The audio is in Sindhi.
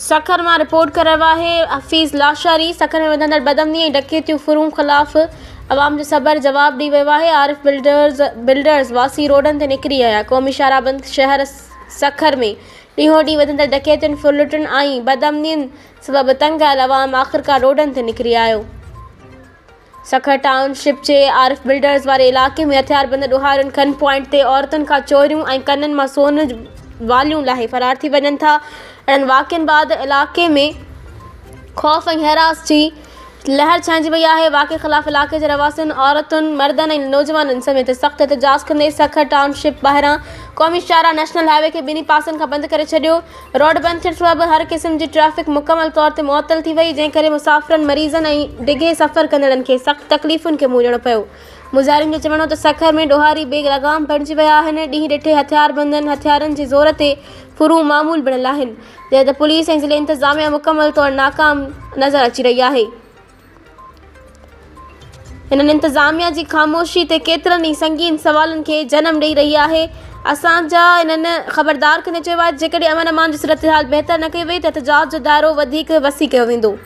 سکر مان رپورٽ ڪري رهيو آهي حفيظ لاشاري سکر ۾ وڌندڙ بدامني ۽ ڊڪيتيون ڦرون خلاف عوام جو صبر جواب ڏئي ويو آهي عارف بلڊرز بلڊرز واسي روڊن تي نڪري آيا قومي شاهراهه بند شهر سکر ۾ ڏينهون ڏينهن وڌندڙ ڊڪيتين ڦرلٽن ۽ بدامنين سبب تنگ آيل عوام آخرڪار روڊن تي نڪري آيو. سکر ٽائون شپ جي عارف بلڊرز واري علائقي ۾ هٿياربند ڏوهارين ڪن پوائنٽ تي عورتن کان چوريون ۽ ڪنن مان سون جون واليون لاهي فرار ٿي وڃن ٿا. اهڙن واقعن بعد علائقي ۾ خوف ۽ هراس جي لهر ڇانئجي وئي آهي. واقعي خلاف علائقي جي رهواسين عورتن، مردن ۽ نوجوانن سميت سخت احتجاج ڪندي سکر ٽائون شپ ٻاهران قومي شاهراهه نيشنل هاء وي کي ٻنهي پاسن کان بند ڪري ڇڏيو. روڊ بند ٿيڻ سبب هر قسم جي ٽريفڪ مڪمل طور تي معطل ٿي وئي، جنهن ڪري مسافرن، مريضن ۽ ڊگهي سفر ڪندڙن کي سخت تڪليفن کي منهن ڏيڻو پيو. مظاهرين جو چوڻ هو ته سکر ۾ ڏوهاري بي لغام بڻجي ويا آهن، ڏينهن ڏٺي هٿياربندن هٿيارن جي زور تي ڦرون معمول بڻيل آهن، جڏهن ته پوليس ۽ ضلعي انتظاميا مڪمل طور ناڪام نظر اچي رهي آهي. هنن انتظاميا جي خاموشي تي ڪيترن ئي سنگين سوالن کي جنم ڏئي رهي آهي. اسان جا هنن خبردار ڪندي چيو آهي ته جيڪڏهن امن امان جي صورتحال بهتر نه ڪئي وئي ته احتجاج جو دائرو وڌيڪ وسيع ڪيو ويندو.